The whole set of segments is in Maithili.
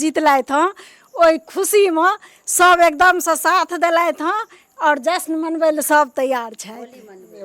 जीतलथि हँ, ओहि खुशीमे सब एकदमसँ साथ देलथि हँ आओर जश्न मनबै लए सब तैयार छथि।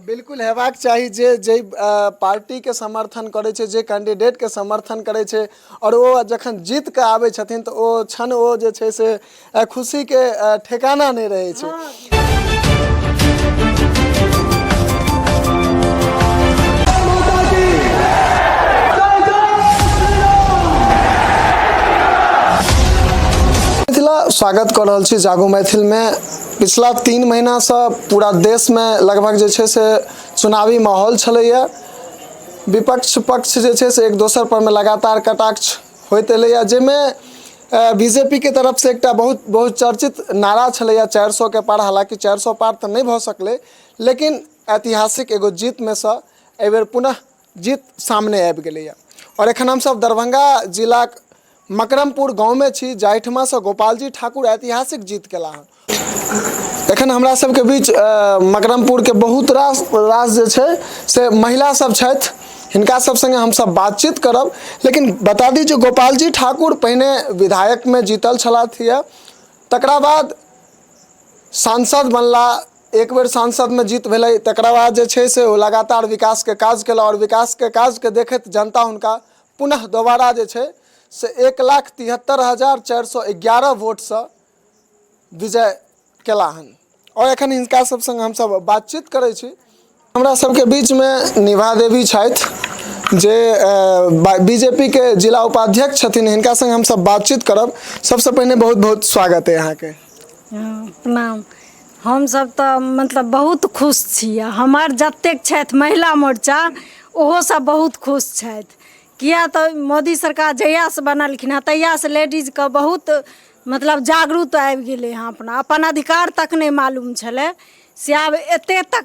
बिल्कुल हेबाक चाही जे जाहि पार्टीके समर्थन करै छै, जे कैंडिडेटके समर्थन करै छै आओर ओ जखन जीत कऽ आबै छथिन तऽ ओ क्षण ओ जे छै से खुशीके ठेकाना नहि रहै छै। मिथिला स्वागत कऽ रहल छी जागो मैथिलमे। पिछला 3 महीनासँ पूरा देशमे लगभग जे छै से चुनावी माहौल छलैए। विपक्ष पक्ष जे छै से एक दोसर परमे लगातार कटाक्ष होइत एलैए, जाहिमे बी जे पी के तरफसँ एकटा बहुत बहुत चर्चित नारा छलैए 400 के पार। हालाँकि 400 पार तऽ नहि भऽ सकलै, लेकिन ऐतिहासिक एगो जीतमे सँ एहिबेर पुनः जीत सामने आबि गेलैए। आओर एखन हमसभ दरभंगा जिलाक मकरमपुर गाँवमे छी, जाहिठमासँ गोपालजी ठाकुर ऐतिहासिक जीत केला हन। एखन हमरा सबके बीच मकरमपुरके बहुत रास रास जे छै से महिला सब छथि, हिनका सब संगे हमसब बातचीत करब। लेकिन बता दी जे गोपालजी ठाकुर पहिने विधायकमे जीतल छलथि यऽ, तकरा बाद सांसद बनला। एक बेर सांसदमे जीत भेलै, तकरा बाद जे छै से ओ लगातार विकासके काज केला आओर विकासके काजके देखैत जनता हुनका पुनः दोबारा जे छै से 1,73,411 वोटसँ विजय केला हन। आओर एखन हिनका सब संग हमसब बातचीत करै छी। हमरा सबके बीचमे निभा देवी छथि जे बी जे पी के जिला उपाध्यक्ष छथिन, हिनका संग हमसब बातचीत करब। सबसँ पहिने बहुत बहुत स्वागत है अहाँके। प्रणाम। हमसब तऽ मतलब बहुत खुश छी। हमर जतेक छथि महिला मोर्चा ओहो सब बहुत खुश छथि, किया तऽ मोदी सरकार जहियासँ बनलखिन हँ तहियासँ लेडीजके बहुत मतलब जागरूक आबि गेलै हँ। अपना अपन अधिकार तक नहि मालूम छलै, से आब एतेक तक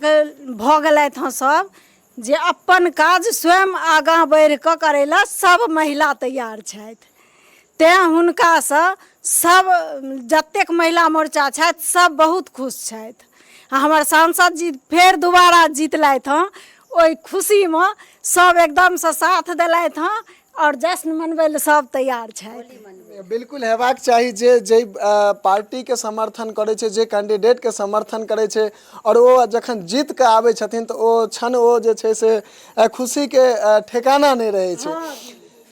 भऽ गेलथि हँ सब जे अपन काज स्वयं आगाँ बढ़िकऽ करै लए सब महिला तैयार छथि। तेँ हुनकासँ सब जतेक महिला मोर्चा छथि सब बहुत खुश छथि। आ हमर सांसद जी फेर दोबारा जीतलथि हँ, ओहि खुशीमे सब एकदमसँ साथ देलथि हँ आओर जश्न मनबै लए सब तैयार छथि। बिल्कुल हेबाक चाही जे जाहि पार्टीके समर्थन करै छै, जे कैंडिडेटके समर्थन करै छै आओर ओ जखन जीत कऽ आबै छथिन तऽ ओ क्षण ओ जे छै से खुशीके ठेकाना नहि रहै छै।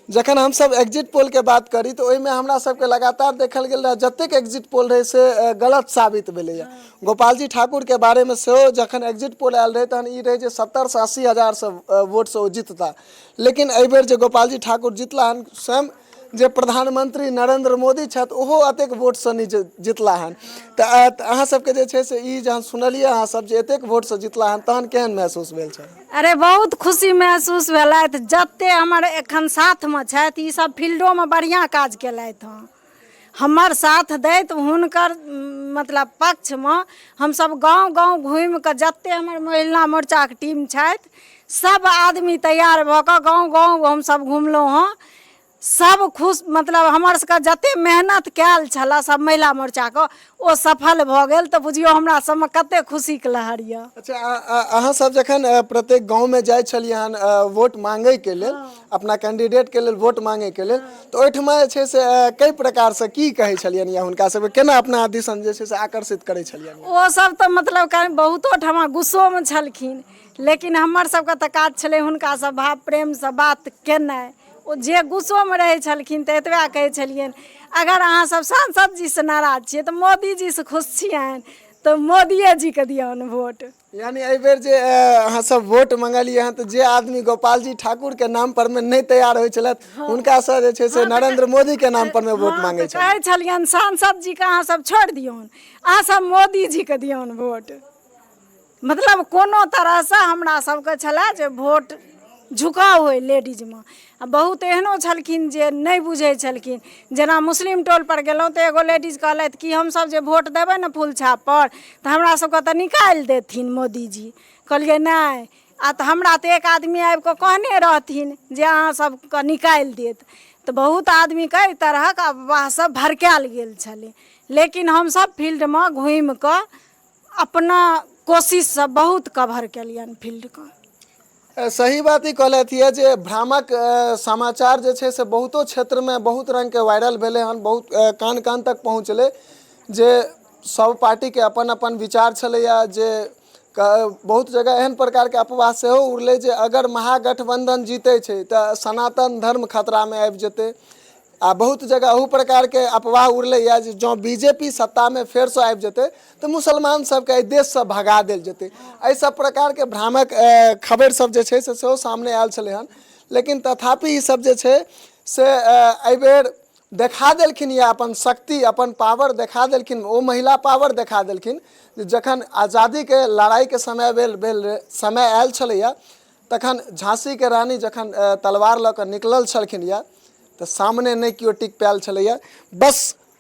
जखन हमसब एग्जिट पोलके बात करी तऽ ओहिमे हमरा सबके लगातार देखल गेल रहए जतेक एग्जिट पोल रहै से गलत साबित भेलैए। गोपालजी ठाकुरके बारेमे सेहो जखन एग्जिट पोल आयल रहै तहन ई रहै जे 70सँ 80 हजारसँ वोटसँ ओ जितता, लेकिन एहिबेर जे गोपालजी ठाकुर जितला हन, स्वयं जे प्रधानमंत्री नरेंद्र मोदी छथि ओहो एतेक वोटसँ नहि जितला हन। तऽ अहाँ सबके जे छै से ई जहन सुनलियै अहाँ सब जे एतेक वोटसँ जितला हन तहन केहन महसूस भेल छल? अरे बहुत खुशी महसूस भेलथि। जते हमर एखन साथमे छथि ई सब फील्डोमे बढ़िआँ काज केलथि हँ। हमर साथ दैत हुनकर मतलब पक्षमे हमसब गाँव गाँव घुमिकऽ जते हमर महिला मोर्चाके टीम छथि सब आदमी तैयार भऽ कऽ गाँव गाँव हमसब घुमलहुँ हँ। सब खुश, मतलब हमर सबके जते मेहनत कयल छलए सब महिला मोर्चाके ओ सफल भऽ गेल, तऽ बुझियौ हमरा सबमे कते खुशीके लहर यऽ। अच्छा, अहाँ सब जखन प्रत्येक गाँवमे जाइ छलियै हन वोट मांगैके लेल, अपना कैंडिडेटके लेल वोट मांगैके लेल, तऽ ओहिठमा जे छै से कई प्रकारसँ की कहै छलियनि या हुनका सबके केना अपना दिसन जे छै से आकर्षित करै छलियनि? ओ सब तऽ मतलब कनि बहुतो ठमा गुस्सोमे छलखिन, लेकिन हमर सबके तऽ काज छलै हुनकासँ भाव प्रेमसँ बात केनाइ। ओ जे गुस्सोमे रहै छलखिन तऽ एतबे कहै छलियनि, अगर अहाँसभ सांसद जीसँ नाराज छियै तऽ मोदीजीसँ खुश छियनि तऽ मोदिये जीके दियौन वोट। यानी एहिबेर जे अहाँसभ वोट मंगलियै हँ तऽ जे आदमी गोपालजी ठाकुरके नाम परमे नहि तैयार होइ छलथि हुनकासँ जे छै से नरेंद्र मोदीके नाम परमे वोट मांगै छलथि। कहै छलियनि सांसद जीके अहाँसभ छोड़ि दियौन, अहाँसभ मोदीजीके दियौन वोट। मतलब कोनो तरहसँ हमरा सबके छलए जे वोट झुकाव होइ लेडीजमे। आ बहुत एहनो छलखिन जे नहि बुझै छलखिन, जेना मुस्लिम टोलपर गेलहुँ तऽ एगो लेडीज कहलथि कि हमसब जे वोट देबै ने फूल छापपर तऽ हमरा सबके तऽ निकालि देथिन मोदीजी। कहलियै नहि, आ तऽ हमरा तऽ एक आदमी आबिकऽ कहने रहथिन जे अहाँ सबके निकालि देत। तऽ बहुत आदमीके एहि तरहक अफवाह सब भड़कायल गेल छलै, लेकिन हमसब फील्डमे घुमिकऽ अपना कोशिशसँ बहुत कवर केलियनि फील्डके। सही बात ई कहलथि यऽ जे भ्रामक समाचार जे छै से बहुतो क्षेत्रमे बहुत रङ्गके वायरल भेलै हन, बहुत कान कान तक पहुँचलै जे सब पार्टीके अपन अपन विचार छलैए, जे बहुत जगह एहन प्रकारके अफवाह सेहो उड़लै जे अगर महागठबन्धन जीतै छै तऽ सनातन धर्म खतरामे आबि जेतै। आ बहुत जगह अहू प्रकारके अफवाह उड़लैए जे जँ बी जे पी सत्तामे फेरसँ आबि जेतै तऽ मुसलमान सबके एहि देशसँ भगा देल जेतै। एहि सब प्रकारके भ्रामक खबरि सब जे छै से सेहो सामने आयल छलै हन, लेकिन तथापि ई सब जे छै से एहिबेर देखा देलखिन या अपन शक्ति, अपन पावर देखा देलखिन, ओ महिला पावर देखा देलखिन जे जखन आजादीके लड़ाइके समय भेल भेल समय आयल छलैए तखन झाँसीके रानी जखन तलवार लऽ कऽ निकलल छलखिन यऽ तऽ सामने नहि केओ टिक पायल छलैए। बस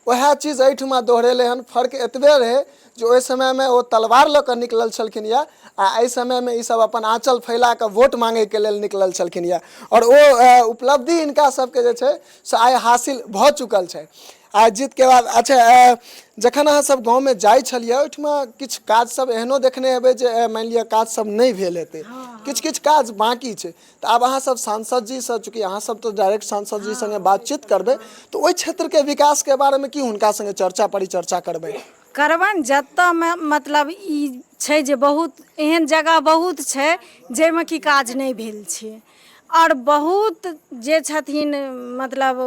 वएह चीज एहिठुमा दोहरेलै हन। फर्क एतबे रहै जे ओहि समयमे ओ तलवार लऽ कऽ निकलल छलखिन यऽ आ एहि समयमे ईसभ अपन आँचल फैला कऽ वोट मांगैके लेल निकलल छलखिन यऽ, आओर ओ उपलब्धि हिनका सबके जे छै से आइ हासिल भऽ चुकल छै आ जीतके बाद। अच्छा, जखन अहाँ सब गाँवमे जाइ छलियै ओहिठमा किछु काज सब एहनो देखने हेबै जे मानि लिअ काज सब नहि भेल हेतै, किछु किछु काज बाँकी छै, तऽ आब अहाँ सब सांसद जीसँ, चूँकि अहाँ सब तऽ डायरेक्ट सांसद जी सङ्गे बातचीत करबै, तऽ ओहि क्षेत्रके विकासके बारेमे की हुनका सङ्गे चर्चा परिचर्चा करबै? करबनि जतऽ मतलब ई छै जे बहुत एहन जगह बहुत छै जाहिमे कि काज नहि भेल छै, आओर बहुत जे छथिन मतलब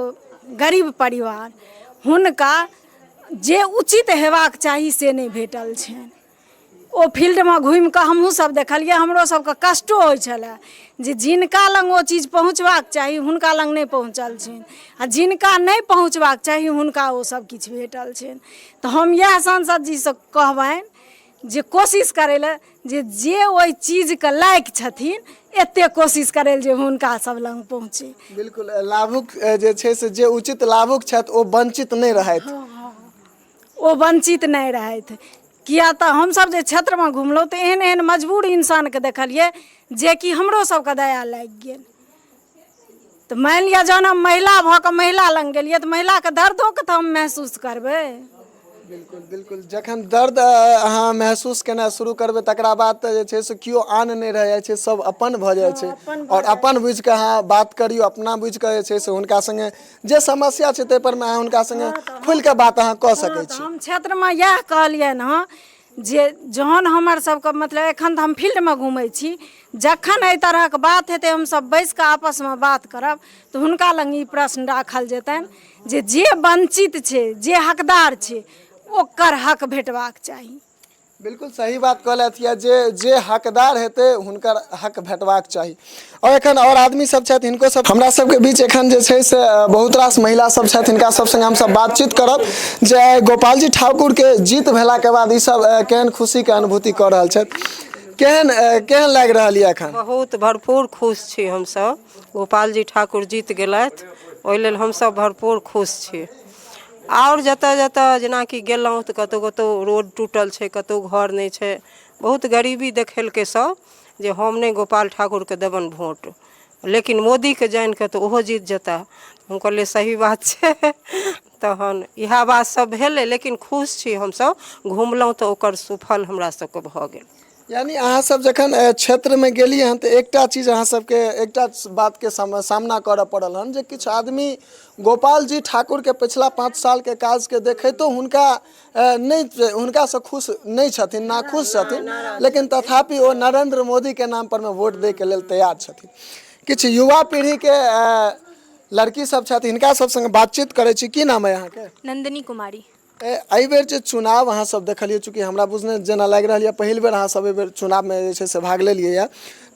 गरीब परिवार, हुनका जे उचित हेबाक चाही से नहि भेटल छनि। ओ फील्डमे घुमि कऽ हमहूँ सब देखलियै, हमरो सबके कष्टो होइ छलए जे जिनका लग ओ चीज पहुँचबाक चाही हुनका लग नहि पहुँचल छनि, आ जिनका नहि पहुँचबाक चाही हुनका ओ सब किछु भेटल छनि। तऽ हम इएह सांसद जीसँ कहबनि जे कोशिश करै लए जे जे ओहि चीजके लायक छथिन एते कोशिश करै लए जे हुनका सब लग पहुँचे। बिल्कुल, लाभुक जे छै से जे उचित लाभुक छथि ओ वंचित नहि रहथि। ओ वंचित नहि रहथि, किया तऽ हमसभ जे क्षेत्रमे घुमलहुँ तऽ एहन एहन मजबूर इंसानके देखलियै जेकि हमरो सबके दया लागि गेल। तऽ मानि लिअ जहन हम महिला भऽ कऽ महिला लग गेलियै तऽ महिलाके दर्दोके तऽ हम महसूस करबै। बिल्कुल बिल्कुल, जखन दर्द अहाँ महसूस केनाइ शुरू करबै तकरा बाद तऽ जे छै से केओ आन नहि रहि जाइ छै, सब अपन भऽ जाइ छै, आओर अपन बुझि कऽ अहाँ बात करियौ, अपना बुझि कऽ जे छै से हुनका सङ्गे जे समस्या छै ताहि परमे अहाँ हुनका सङ्गे खुलि कऽ बात अहाँ कऽ सकै छी। हम क्षेत्रमे इएह कहलियनि हँ जे जहन हमर सबके मतलब एखन तऽ हम फील्डमे घुमै छी, जखन एहि तरहक बात हेतै हमसब बैस कऽ आपसमे बात करब तऽ हुनका लग ई प्रश्न राखल जेतनि जे जे वञ्चित छै, जे हकदार छै, ओकर हक भेटबाक चाही। बिल्कुल सही बात कहलथि यऽ जे जे हकदार हेतै हुनकर हक भेटबाक चाही। आओर एखन आओर आदमी सब छथि, हिनको सब हमरा सबके बीच एखन जे छै से बहुत रास महिला सब छथि, हिनका सब संगे हमसब बातचीत करब जे गोपालजी ठाकुरके जीत भेलाके बाद ई सब केहन खुशीके अनुभूति कऽ रहल छथि, केहन केहन लागि रहल यऽ एखन? बहुत भरपूर खुश छी हमसब, गोपालजी ठाकुर जीत गेलथि ओहि लेल हमसब भरपूर खुश छी। आओर जतऽ जतऽ जेनाकि गेलहुँ तऽ कतहु कतहु रोड टूटल छै, कतहु घर नहि छै, बहुत गरीबी देखेलकै सब जे हम नहि गोपाल ठाकुरके देबनि भोट, लेकिन मोदीके जानिकऽ तऽ ओहो जीत जेता। हम कहलियै सही बात छै। तहन इएह बात सब भेलै, लेकिन खुश छी हमसब, घुमलहुँ तऽ ओकर सुफल हमरा सबके भऽ गेल। यानी अहाँ सब जखन क्षेत्रमे गेलियै हन तऽ एकटा चीज अहाँ सबके एकटा बातके सामना करऽ पड़ल हन जे किछु आदमी गोपाल जी ठाकुरके पिछला 5 सालके काजके देखैतो हुनका नहि, हुनकासँ खुश नहि छथिन, नाखुश छथिन, लेकिन तथापि ओ नरेंद्र मोदीके नाम परमे वोट दैके लेल तैयार छथिन। किछु युवा पीढ़ीके लड़की सब छथि, हिनका सब संगे बातचीत करै छी। की नाम अइ अहाँके? नंदिनी कुमारी। एहिबेर जे चुनाव अहाँ सब देखलियै, चूँकि हमरा बुझने जेना लागि रहल यऽ पहिल बेर अहाँ सब एहिबेर चुनावमे जे छै से भाग लेलियै यऽ,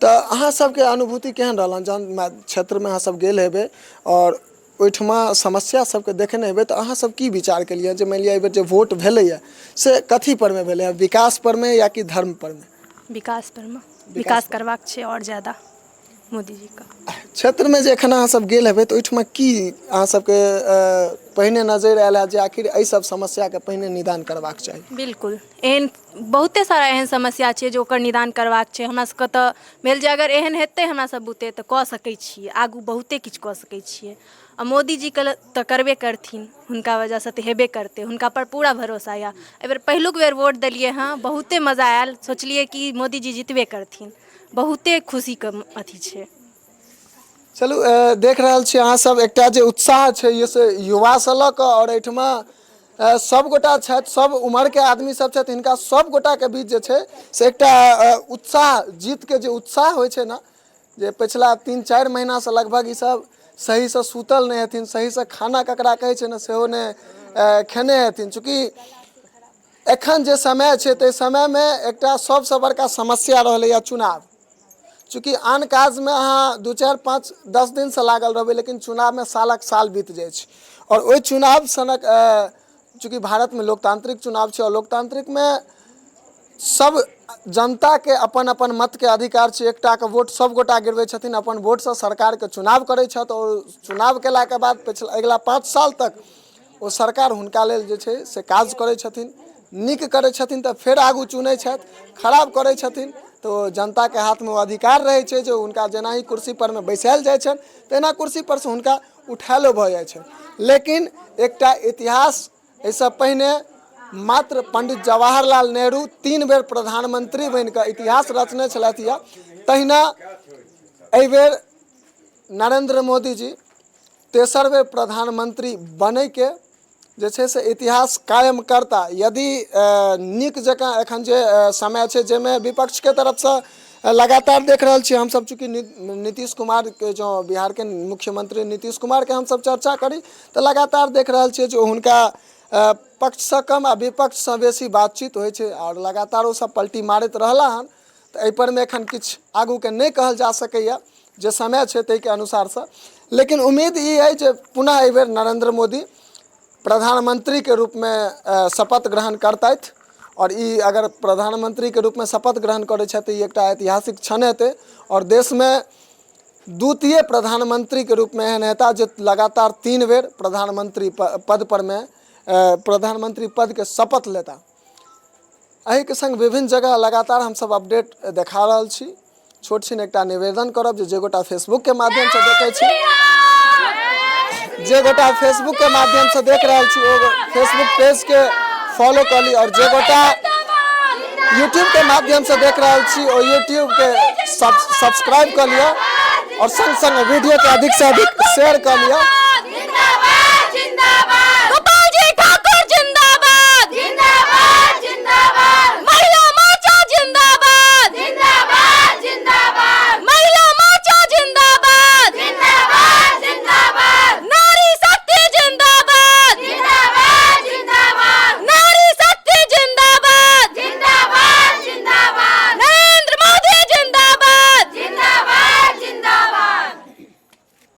तऽ अहाँ सबके अनुभूति केहन रहल हन? जहन क्षेत्रमे अहाँ सब गेल हेबै आओर ओहिठमा समस्या सबके देखने हेबै तऽ अहाँ सब की विचार केलियै जे मानि लिअ एहिबेर जे वोट भेलैए से कथी परमे भेलैए, विकास परमे या कि धर्म परमे? विकास परमे। विकास करबाक छै आओर ज्यादा मोदी जीके। क्षेत्रमे जे एखन अहाँ सब गेल हेबै तऽ ओहिठमा की अहाँ सबके पहिने नजरि आयल हैत जे आखिर एहि सब समस्याके पहिने निदान करबाक चाही? बिल्कुल, एहन बहुते सारा एहन समस्या छै जे ओकर निदान करबाक छै। हमरा सबके तऽ भेल जे अगर एहन हेतै हमरा सब बुते तऽ कऽ सकै छियै, आगू बहुते किछु कऽ सकै छियै। आ मोदीजीके तऽ करबे करथिन, हुनका वजहसँ तऽ हेबे करतै, हुनकापर पूरा भरोसा यऽ। एहिबेर पहिलुक बेर वोट देलियै हँ, बहुते मजा आयल, सोचलियै कि मोदीजी जितबे करथिन। बहुते खुशीके अथी छै। चलू, देख रहल छी अहाँ सब, एकटा जे उत्साह छै ये से युवासँ लऽ कऽ आओर एहिठमा सब गोटा छथि, सब उमरके आदमी सब छथि, हिनका सब गोटाके बीच जे छै से एकटा उत्साह, जीतके जे उत्साह होइ छै ने, जे पछिला 3-4 महीनासँ लगभग ई सब सहीसँ सुतल नहि हेथिन, सहीसँ खाना ककरा कहै छै ने सेहो नहि खेने हेथिन। चूँकि एखन जे समय छै ताहि समयमे एकटा सबसँ बड़का समस्या रहलैए चुनाव। चूँकि आन काजमे अहाँ 2, 4, 5, 10 दिनसँ लागल रहबै, लेकिन चुनावमे सालक साल बीत जाइ छै। आओर ओहि चुनाव सनक, चूँकि भारतमे लोकतांत्रिक चुनाव छै आओर लोकतांत्रिकमे सब जनताके अपन अपन मतके अधिकार छै, एकटाके वोट सब गोटा गिरबै छथिन, अपन वोटसँ सरकारके चुनाव करै छथि आओर चुनाव केलाके बाद पछिला अगिला 5 साल तक ओ सरकार हुनका लेल जे छै से काज करै छथिन। नीक करै छथिन तऽ फेर आगू चुनै छथि, खराब करै छथिन तऽ ओ जनताके हाथमे ओ अधिकार रहै छै जे हुनका जेनाही कुर्सीपरमे बैसायल जाइ छनि तहिना कुर्सीपरसँ हुनका उठायलो भऽ जाइ छनि। लेकिन एकटा इतिहास, एहिसँ पहिने मात्र पंडित जवाहरलाल नेहरू 3 बेर प्रधानमंत्री बनि कऽ इतिहास रचने छलथि यऽ, तहिना एहिबेर नरेंद्र मोदी जी तेसर बेर प्रधानमंत्री बनैके जे छै से इतिहास कायम करता, यदि नीक जकाँ एखन जे समय छै जाहिमे विपक्षके तरफसँ लगातार देख रहल छी हमसब, चूँकि नीतीश कुमारके, जँ बिहारके मुख्यमंत्री नीतीश कुमारके हमसब चर्चा करी तऽ लगातार देख रहल छियै जे हुनका पक्षसँ कम आ विपक्षसँ बेसी बातचीत होइ छै आओर लगातार ओसब पलटी मारैत रहला हन। तऽ एहिपरमे एखन किछु आगूके नहि कहल जा सकैए जे समय छै ताहिके अनुसारसँ, लेकिन उम्मीद ई अइ जे पुनः एहिबेर नरेन्द्र मोदी प्रधानमंत्रीके रूपमे शपथ ग्रहण करतथि। आओर ई अगर प्रधानमंत्रीके रूपमे शपथ ग्रहण करै छथि तऽ ई एकटा ऐतिहासिक क्षण हेतै आओर देशमे द्वितीय प्रधानमंत्रीके रूपमे एहन हेता जे लगातार 3 बेर प्रधानमंत्री पद परमे प्रधानमंत्री पदके शपथ लेता। एहिके सङ्ग विभिन्न जगह लगातार हमसभ अपडेट देखा रहल छी। छोट छिन एकटा निवेदन करब जे जे गोटा फेसबुकके माध्यमसँ देखै छी, जे गोटा फेसबुकके माध्यमसँ देख रहल छी ओ फेसबुक पेजके फॉलो कऽ ली आओर जे गोटा यूट्यूबके माध्यमसँ देख रहल छी ओ यूट्यूबके सब्सक्राइब कऽ लिअ आओर सङ्ग सङ्ग वीडियोके अधिकसँ अधिक शेयर कऽ लिअ।